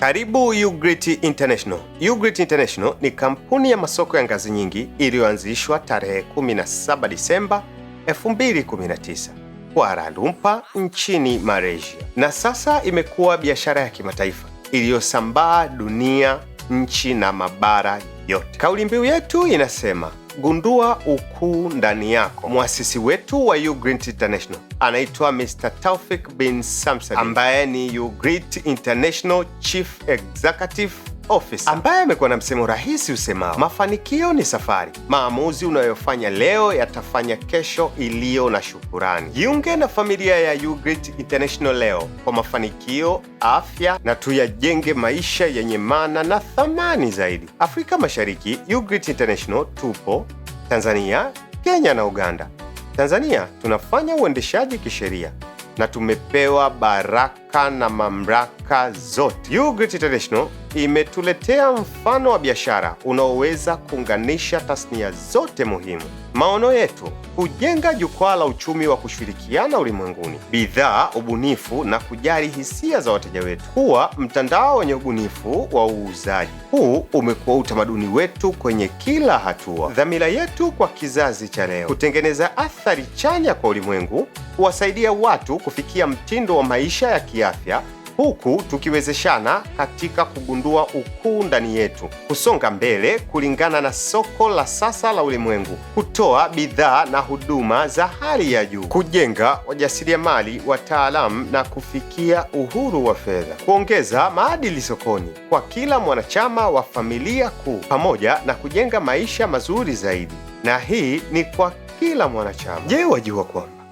Karibu Ugreen International. Ugreen International ni kampuni ya masoko ya ngazi nyingi iliyoanzishwa tarehe 17 Disemba 2019 Kuala Lumpur nchini Malaysia, na sasa imekuwa biashara ya kimataifa iliyosambaa dunia, nchi na mabara yote. Kauli mbiu yetu inasema gundua ukuu ndani yako. Mwasisi wetu wa Ugreen International anaitwa Mr. Taufik bin Samsadi ambaye ni Ugreen International Chief Executive Officer, ambaye amekuwa na msemo rahisi usemao, mafanikio ni safari, maamuzi unayofanya leo yatafanya kesho iliyo na shukurani. Jiunge na familia ya Ugreen International leo kwa mafanikio, afya na tuyajenge maisha yenye maana na thamani zaidi. Afrika Mashariki, Ugreen International tupo Tanzania, Kenya na Uganda. Tanzania tunafanya uendeshaji kisheria na tumepewa baraka na mamlaka zote. Ugreen International imetuletea mfano wa biashara unaoweza kuunganisha tasnia zote muhimu. Maono yetu: kujenga jukwaa la uchumi wa kushirikiana ulimwenguni, bidhaa, ubunifu na kujali hisia za wateja wetu, kuwa mtandao wenye ubunifu wa uuzaji. Huu umekuwa utamaduni wetu kwenye kila hatua. Dhamira yetu kwa kizazi cha leo: kutengeneza athari chanya kwa ulimwengu, kuwasaidia watu kufikia mtindo wa maisha ya kiafya huku tukiwezeshana katika kugundua ukuu ndani yetu, kusonga mbele kulingana na soko la sasa la ulimwengu, kutoa bidhaa na huduma za hali ya juu, kujenga wajasiriamali wataalamu na kufikia uhuru wa fedha, kuongeza maadili sokoni kwa kila mwanachama wa familia kuu, pamoja na kujenga maisha mazuri zaidi, na hii ni kwa kila mwanachama. Je, wajua kwamba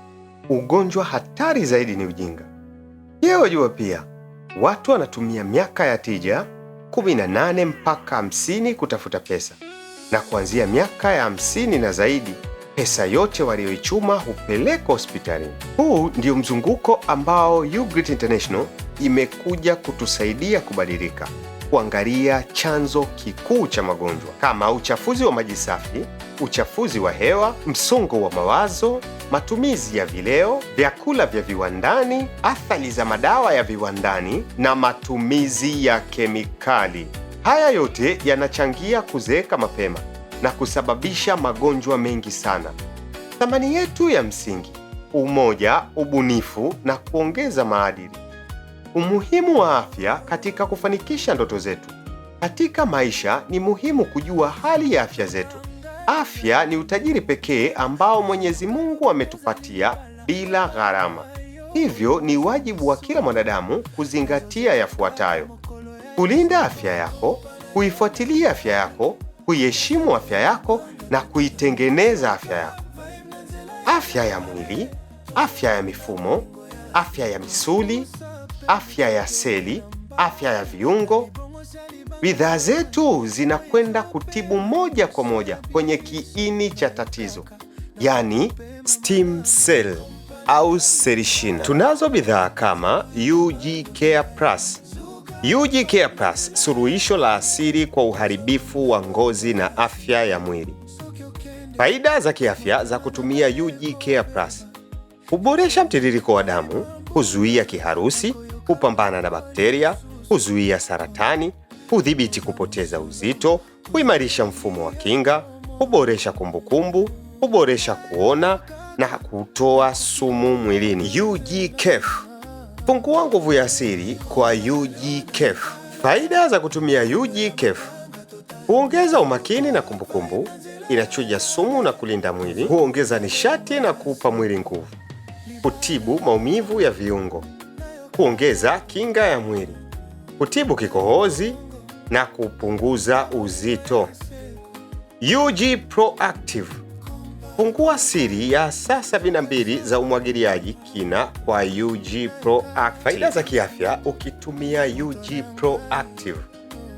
ugonjwa hatari zaidi ni ujinga? Je, wajua pia watu wanatumia miaka ya tija 18 mpaka 50 kutafuta pesa, na kuanzia miaka ya 50 na zaidi pesa yote walioichuma hupelekwa hospitalini. Huu ndio mzunguko ambao Ugreen International imekuja kutusaidia kubadilika, kuangalia chanzo kikuu cha magonjwa kama uchafuzi wa maji safi, uchafuzi wa hewa, msongo wa mawazo, matumizi ya vileo, vyakula vya viwandani, athari za madawa ya viwandani na matumizi ya kemikali. Haya yote yanachangia kuzeeka mapema na kusababisha magonjwa mengi sana. Thamani yetu ya msingi: umoja, ubunifu na kuongeza maadili. Umuhimu wa afya katika kufanikisha ndoto zetu. Katika maisha ni muhimu kujua hali ya afya zetu. Afya ni utajiri pekee ambao Mwenyezi Mungu ametupatia bila gharama. Hivyo ni wajibu wa kila mwanadamu kuzingatia yafuatayo: kulinda afya yako, kuifuatilia afya yako, kuiheshimu afya yako na kuitengeneza afya yako. Afya ya mwili, afya ya mifumo, afya ya misuli, afya ya seli, afya ya viungo. Bidhaa zetu zinakwenda kutibu moja kwa moja kwenye kiini cha tatizo, yani stem cell au selishina. Tunazo bidhaa kama UG Care Plus. UG Care Plus, suluhisho la asili kwa uharibifu wa ngozi na afya ya mwili. Faida za kiafya za kutumia UG Care Plus: huboresha mtiririko wa damu, huzuia kiharusi, hupambana na bakteria, huzuia saratani, hudhibiti kupoteza uzito, huimarisha mfumo wa kinga, huboresha kumbukumbu, huboresha kuona na kutoa sumu mwilini. UG Kef, fungua nguvu ya asili kwa UG Kef. Faida za kutumia UG Kef: huongeza umakini na kumbukumbu, inachuja sumu na kulinda mwili, huongeza nishati na kuupa mwili nguvu, hutibu maumivu ya viungo, kuongeza kinga ya mwili, kutibu kikohozi na kupunguza uzito. UG Proactive, fungua siri ya saa 72 za umwagiliaji kina kwa UG Proactive. Faida za kiafya ukitumia UG Proactive: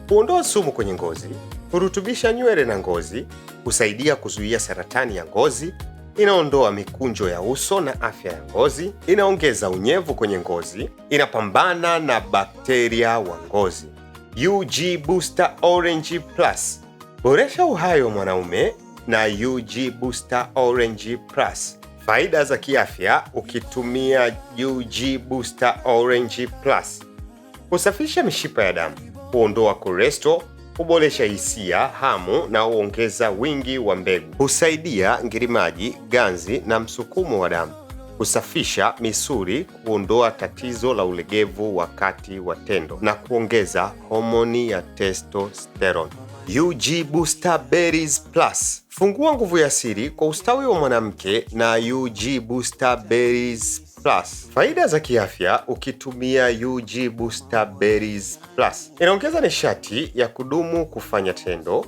huondoa sumu kwenye ngozi, hurutubisha nywele na ngozi, husaidia kuzuia saratani ya ngozi, inaondoa mikunjo ya uso na afya ya ngozi, inaongeza unyevu kwenye ngozi, inapambana na bakteria wa ngozi. UG Booster Orange Plus, boresha uhai wa mwanaume na UG Booster Orange Plus. Faida za kiafya ukitumia UG Booster Orange Plus: Husafisha mishipa ya damu, huondoa kolesterol, huboresha hisia, hamu na huongeza wingi wa mbegu. Husaidia ngirimaji, ganzi na msukumo wa damu. Husafisha misuli, kuondoa tatizo la ulegevu wakati wa tendo na kuongeza homoni ya testosterone. UG Booster Berries Plus. Fungua nguvu ya siri kwa ustawi wa mwanamke na UG Booster Berries Plus. Faida za kiafya ukitumia UG Booster Berries Plus. Inaongeza nishati ya kudumu kufanya tendo,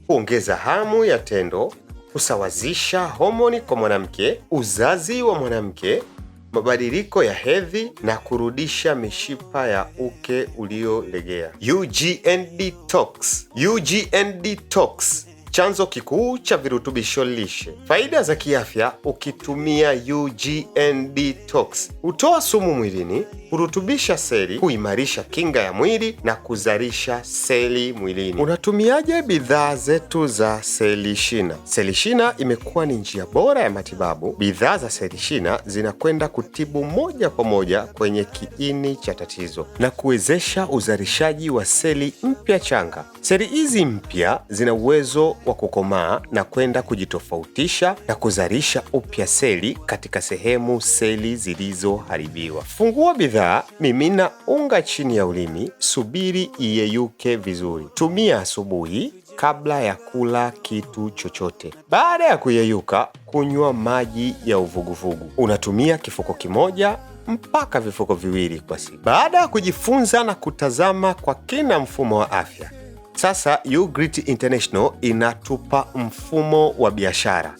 kuongeza hamu ya tendo, kusawazisha homoni kwa mwanamke, uzazi wa mwanamke, mabadiliko ya hedhi na kurudisha mishipa ya uke uliolegea. UGN Detox. UGN Detox, chanzo kikuu cha virutubisho lishe. Faida za kiafya ukitumia UGN Detox: hutoa sumu mwilini, hurutubisha seli, huimarisha kinga ya mwili na kuzalisha seli mwilini. Unatumiaje bidhaa zetu za Selishina? Selishina imekuwa ni njia bora ya matibabu. Bidhaa za Selishina zinakwenda kutibu moja kwa moja kwenye kiini cha tatizo na kuwezesha uzalishaji wa seli mpya changa. Seli hizi mpya zina uwezo wa kukomaa na kwenda kujitofautisha na kuzalisha upya seli katika sehemu seli zilizoharibiwa. Fungua bidhaa, mimina unga chini ya ulimi, subiri iyeyuke vizuri. Tumia asubuhi kabla ya kula kitu chochote. Baada ya kuyeyuka, kunywa maji ya uvuguvugu. Unatumia kifuko kimoja mpaka vifuko viwili kwa siku. Baada ya kujifunza na kutazama kwa kina mfumo wa afya, sasa Ugrit International inatupa mfumo wa biashara.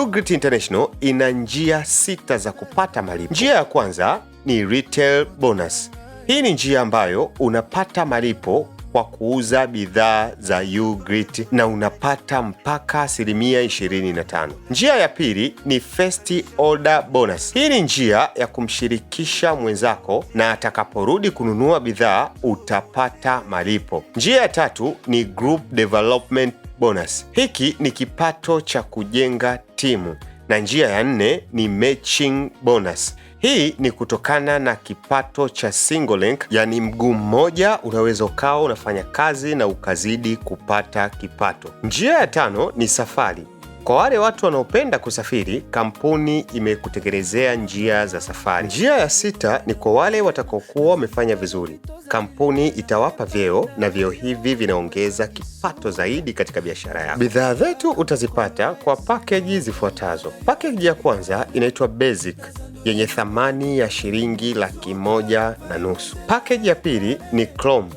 Ugrit International ina njia sita za kupata malipo. Njia ya kwanza ni retail bonus. Hii ni njia ambayo unapata malipo kwa kuuza bidhaa za Ugrit na unapata mpaka asilimia 25. Njia ya pili ni first order bonus. Hii ni njia ya kumshirikisha mwenzako na atakaporudi kununua bidhaa utapata malipo. Njia ya tatu ni group development bonus. Hiki ni kipato cha kujenga timu, na njia ya nne ni matching bonus. Hii ni kutokana na kipato cha single link, yani mguu mmoja unaweza ukawa unafanya kazi na ukazidi kupata kipato. Njia ya tano ni safari. Kwa wale watu wanaopenda kusafiri, kampuni imekutengenezea njia za safari. Njia ya sita ni kwa wale watakaokuwa wamefanya vizuri, kampuni itawapa vyeo na vyeo hivi vinaongeza kipato zaidi katika biashara yako. Bidhaa zetu utazipata kwa pakeji zifuatazo. Pakeji ya kwanza inaitwa Basic yenye thamani ya shilingi 150,000. Pakeji ya pili ni Chrome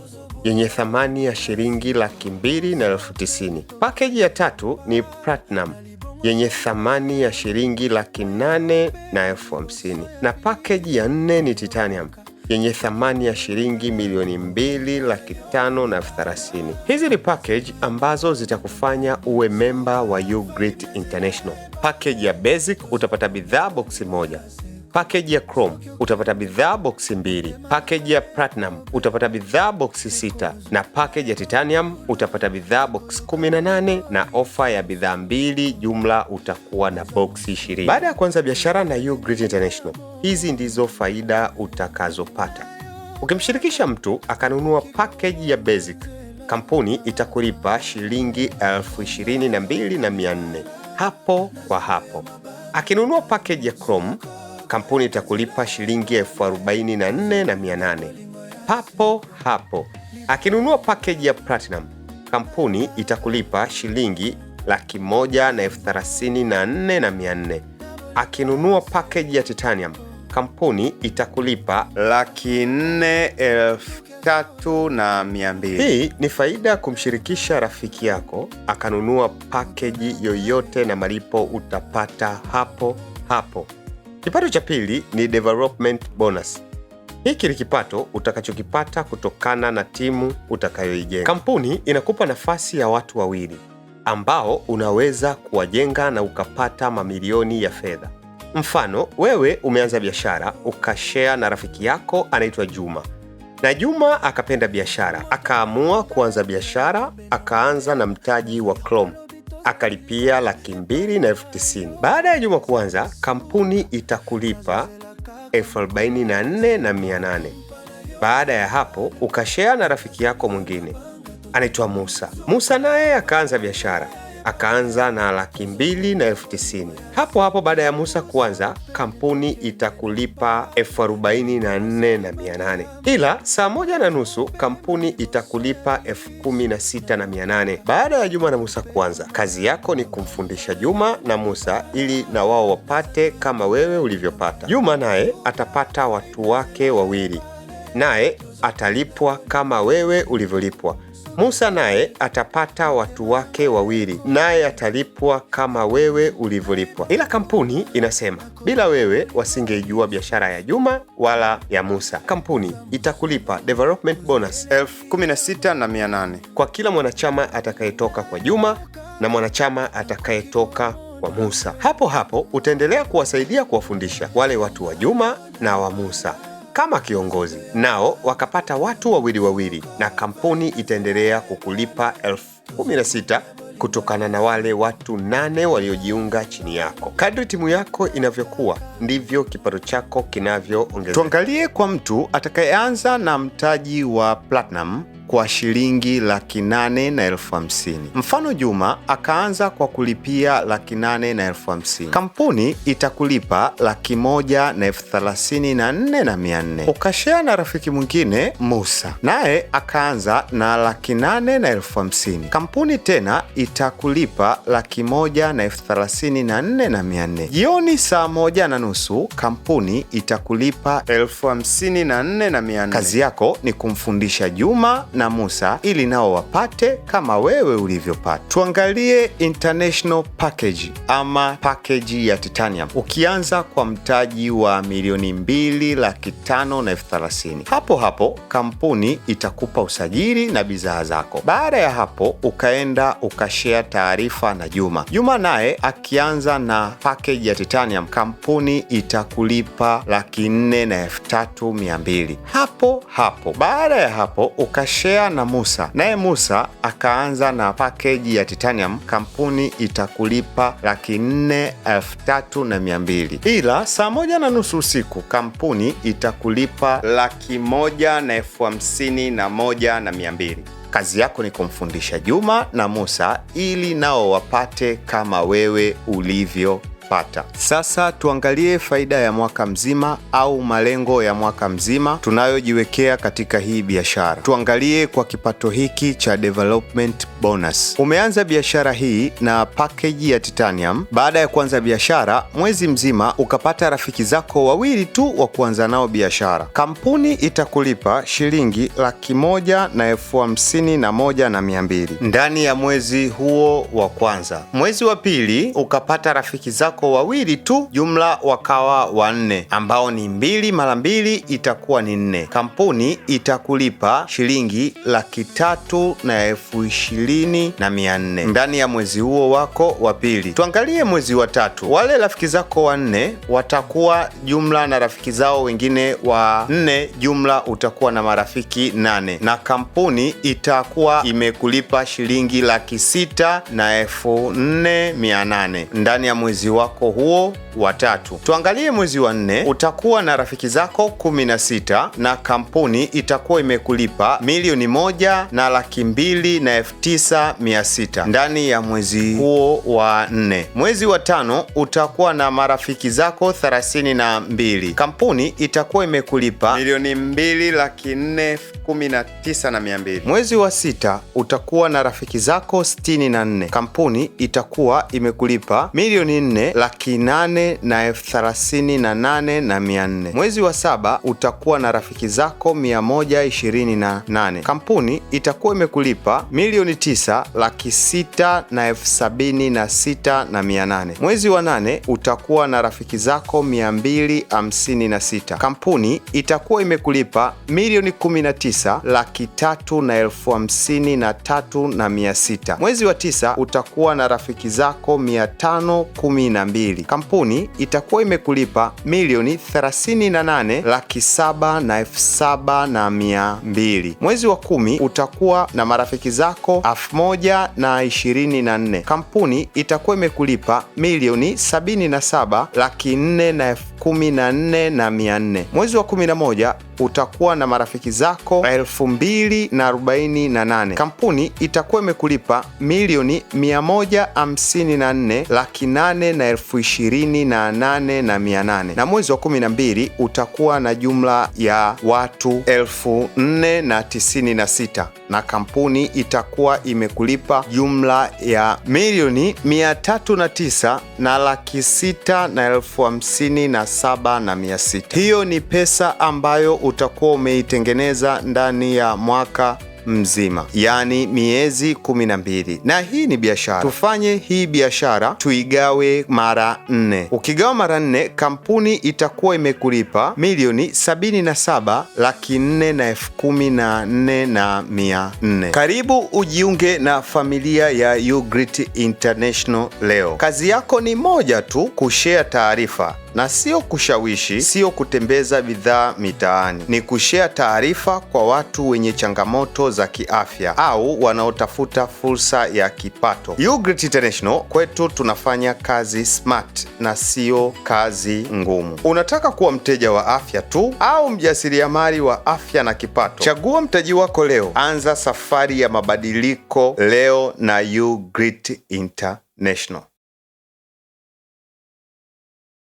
yenye thamani ya shilingi 290,000. Pakeji ya tatu ni Platinum yenye thamani ya shilingi 850,000 na pakeji ya nne ni Titanium yenye thamani ya shilingi 2,530,000. Hizi ni package ambazo zitakufanya uwe memba wa Ugrit International. Package ya Basic utapata bidhaa boksi moja. Package ya Chrome utapata bidhaa boksi mbili. Package ya Platinum utapata bidhaa boksi sita na package ya Titanium utapata bidhaa box 18 na ofa ya bidhaa mbili, jumla utakuwa na boksi 20. Baada ya kuanza biashara na Ugrit International, hizi ndizo faida utakazopata. Ukimshirikisha mtu akanunua package ya Basic, kampuni itakulipa shilingi 22,400 hapo kwa hapo. Akinunua package ya Chrome, kampuni itakulipa shilingi 44,800 papo hapo. Akinunua package ya Platinum, kampuni itakulipa shilingi 134,400. Akinunua package ya Titanium, kampuni itakulipa 403,200. Hii ni faida ya kumshirikisha rafiki yako akanunua pakeji yoyote na malipo utapata hapo hapo. Kipato cha pili ni development bonus. Hiki ni kipato utakachokipata kutokana na timu utakayoijenga. Kampuni inakupa nafasi ya watu wawili ambao unaweza kuwajenga na ukapata mamilioni ya fedha. Mfano, wewe umeanza biashara ukashare na rafiki yako anaitwa Juma, na Juma akapenda biashara, akaamua kuanza biashara, akaanza na mtaji wa Chrome akalipia 290,000. Baada ya Juma kuanza, kampuni itakulipa 44,800. Baada ya hapo ukashare na rafiki yako mwingine anaitwa Musa. Musa naye akaanza biashara, akaanza na 290,000. Hapo hapo baada ya Musa kuanza, kampuni itakulipa 44,800, ila saa 1:30 kampuni itakulipa 16,800. Baada ya Juma na Musa kuanza, kazi yako ni kumfundisha Juma na Musa ili na wao wapate kama wewe ulivyopata. Juma naye atapata watu wake wawili, naye atalipwa kama wewe ulivyolipwa. Musa naye atapata watu wake wawili, naye atalipwa kama wewe ulivyolipwa. Ila kampuni inasema bila wewe wasingeijua biashara ya Juma wala ya Musa. Kampuni itakulipa development bonus 16,800 kwa kila mwanachama atakayetoka kwa Juma na mwanachama atakayetoka kwa Musa. Hapo hapo utaendelea kuwasaidia kuwafundisha wale watu wa Juma na wa Musa kama kiongozi, nao wakapata watu wawili wawili, na kampuni itaendelea kukulipa 16,000 kutokana na wale watu 8 waliojiunga chini yako. Kadri timu yako inavyokuwa ndivyo kipato chako kinavyoongezeka. Tuangalie kwa mtu atakayeanza na mtaji wa Platinum kwa shilingi 850,000. Mfano, Juma akaanza kwa kulipia 850,000. Kampuni itakulipa 134,400. Ukashare na rafiki mwingine Musa, naye akaanza na 850,000. Kampuni tena itakulipa 134,400. Jioni saa 1:30 kampuni itakulipa 54,400. Kazi yako ni kumfundisha Juma na Musa ili nao wapate kama wewe ulivyopata. Tuangalie international package ama package ya Titanium. Ukianza kwa mtaji wa 2,530,000. Hapo hapo kampuni itakupa usajili na bidhaa zako. Baada ya hapo ukaenda ukashare taarifa na Juma. Juma naye akianza na package ya Titanium, kampuni itakulipa 403,200. Hapo hapo baada ya hapo ukashare na Musa, naye Musa akaanza na package ya Titanium, kampuni itakulipa 403,200, ila saa 1:30 usiku kampuni itakulipa 151,200. Kazi yako ni kumfundisha Juma na Musa ili nao wapate kama wewe ulivyo pata. Sasa tuangalie faida ya mwaka mzima au malengo ya mwaka mzima tunayojiwekea katika hii biashara. Tuangalie kwa kipato hiki cha development bonus. Umeanza biashara hii na package ya Titanium. Baada ya kuanza biashara mwezi mzima ukapata rafiki zako wawili tu wa kuanza nao biashara. Kampuni itakulipa shilingi 151,200 ndani ya mwezi huo wa kwanza. Mwezi wa pili ukapata rafiki zako wawili tu, jumla wakawa 4, ambao ni 2 mara 2 itakuwa ni 4. Kampuni itakulipa shilingi 320,400 ndani ya mwezi huo wako wa pili. Tuangalie mwezi wa tatu, wale rafiki zako 4 watakuwa jumla na rafiki zao wengine 4, jumla utakuwa na marafiki 8, na kampuni itakuwa imekulipa shilingi 604,800 ndani ya mwezi wako huo wa tatu. Tuangalie mwezi wa 4, utakuwa na rafiki zako 16 na kampuni itakuwa imekulipa 1,209,600 ndani ya mwezi huo wa 4. Mwezi wa 5 utakuwa na marafiki zako 32, kampuni itakuwa imekulipa 2,419,200. Mwezi wa 6 utakuwa na rafiki zako 64, kampuni itakuwa imekulipa 4,838,400. Mwezi wa 7 utakuwa na rafiki zako 128, kampuni itakuwa imekulipa 9,676,800. Mwezi wa 8 utakuwa na rafiki zako 256, kampuni itakuwa imekulipa 19,353,600. Mwezi wa 9 utakuwa na rafiki zako 512, kampuni itakuwa imekulipa 38,707,200. Mwezi wa 10 utakuwa na marafiki zako 1024, kampuni itakuwa imekulipa 77,414,400. Mwezi wa 11 utakuwa na marafiki zako 2048. Kampuni itakuwa imekulipa milioni 154 laki 8 na 28,800, na mwezi wa 12 utakuwa na jumla ya watu 4096 na kampuni itakuwa imekulipa jumla ya milioni 309 na laki 6 na 57,600. Hiyo ni pesa ambayo utakuwa umeitengeneza ndani ya mwaka mzima, yaani miezi 12. Na hii ni biashara. Tufanye hii biashara tuigawe mara 4. Ukigawa mara 4, kampuni itakuwa imekulipa milioni 77 laki 4 na 14,400. Karibu ujiunge na familia ya Ugreat International leo. Kazi yako ni moja tu, kushare taarifa na sio kushawishi, sio kutembeza bidhaa mitaani. Ni kushare taarifa kwa watu wenye changamoto za kiafya au wanaotafuta fursa ya kipato. Ugreat International, kwetu tunafanya kazi smart na sio kazi ngumu. Unataka kuwa mteja wa afya tu au mjasiriamali wa afya na kipato? Chagua mtaji wako leo. Anza safari ya mabadiliko leo na Ugreat International.